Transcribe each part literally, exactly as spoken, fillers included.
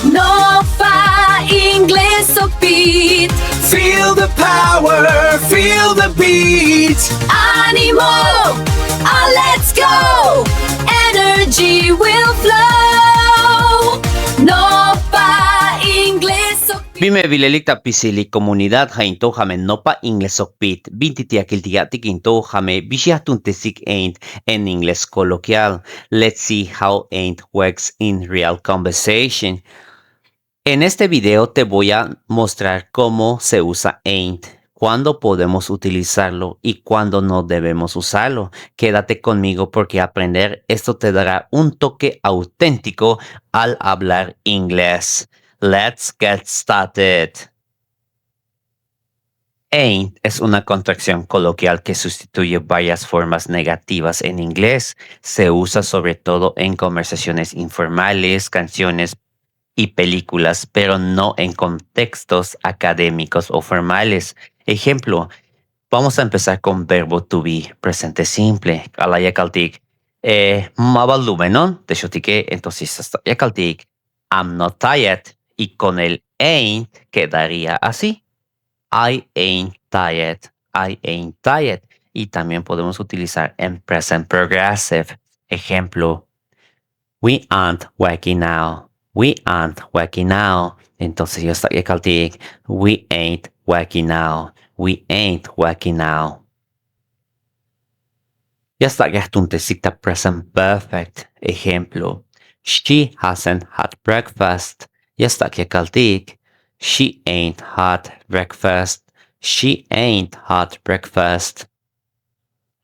Nopa inglesok pit. Feel the power, feel the beat. Animo, a let's go. Energy will flow. Nopa inglesok pit. Bin me bilelik ta pisilik komunidad, ja' in to ja' me nopa inglesok pit. Bintik ya kiltik ya'tik in to ja' me bix ya jtuuntesik ain't en inglés coloquial. Let's see how ain't works in real conversation. En este video te voy a mostrar cómo se usa ain't, cuándo podemos utilizarlo y cuándo no debemos usarlo. Quédate conmigo porque aprender esto te dará un toque auténtico al hablar inglés. Let's get started. Ain't es una contracción coloquial que sustituye varias formas negativas en inglés. Se usa sobre todo en conversaciones informales, canciones y películas, pero no en contextos académicos o formales. Ejemplo, vamos a empezar con verbo to be, presente simple. K'alal ya kaltik, eh, ma ba lubenon, te xotike, entonces ya kaltik, I'm not tired. Y con el ain't quedaría así. I ain't tired. I ain't tired. Y también podemos utilizar en present progressive. Ejemplo, we aren't working out. We aren't working out. Entonces ya kaltik, we ain't working out. We ain't working out. Ya stak' ya jtuuntesik ta present perfect. Ejemplo, she hasn't had breakfast. Ya stak' ya kaltik, she ain't had breakfast. She ain't had breakfast.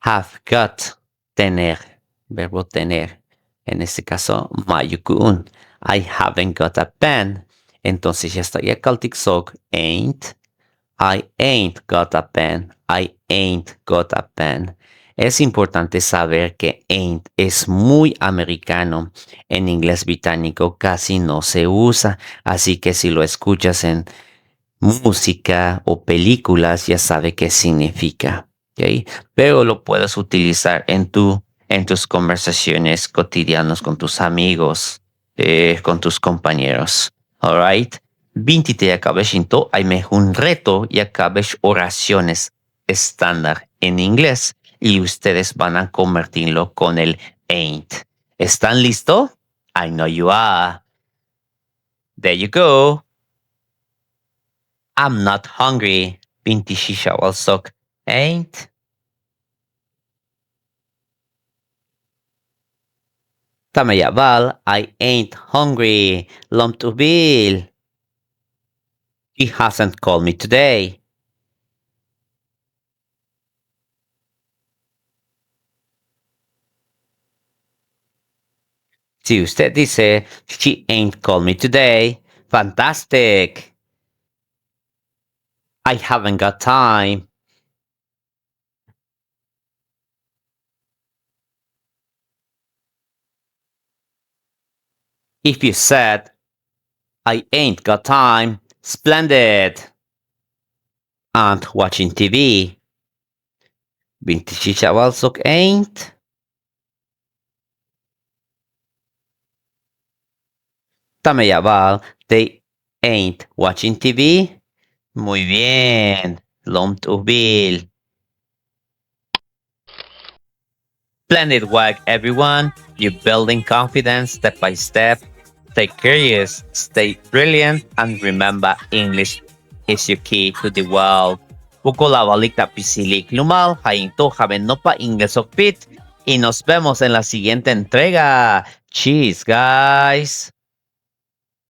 Have got, tener, verbo tener. En este caso, ma yu'un. I haven't got a pen. Entonces ya stak' ya kaltik sok ain't. I ain't got a pen. I ain't got a pen. Es importante saber que ain't es muy americano. En inglés británico casi no se usa, así que si lo escuchas en música o películas, ya sabe qué significa, ¿ok? Pero lo puedes utilizar en tu, en tus conversaciones cotidianas con tus amigos, eh, con tus compañeros. All right? Bintik ya k'abex in to, ay me jun reto, ya k'abex oraciones estándar en inglés y ustedes van a convertirlo con el ain't. ¿Están listo? I know you are. There you go. I'm not hungry. Bintik xix awal sok ain't. Tame ya bal, I ain't hungry. Lom t'ujbil. She hasn't called me today. Si usted dice, she ain't called me today. Fantastic. I haven't got time. If you said, I ain't got time, splendid. Aren't watching T V. Bintik xix awal sok ain't. Tame ya bal, they ain't watching T V. Muy bien. Lom t'ujbil. Splendid work, everyone. You're building confidence step by step. Stay curious, stay brilliant, and remember, English is your key to the world. Wokol awalik ta pisilik lumal, ja' in to ja' me nopa inglesok pit. Y nos vemos en la siguiente entrega. Cheers, guys.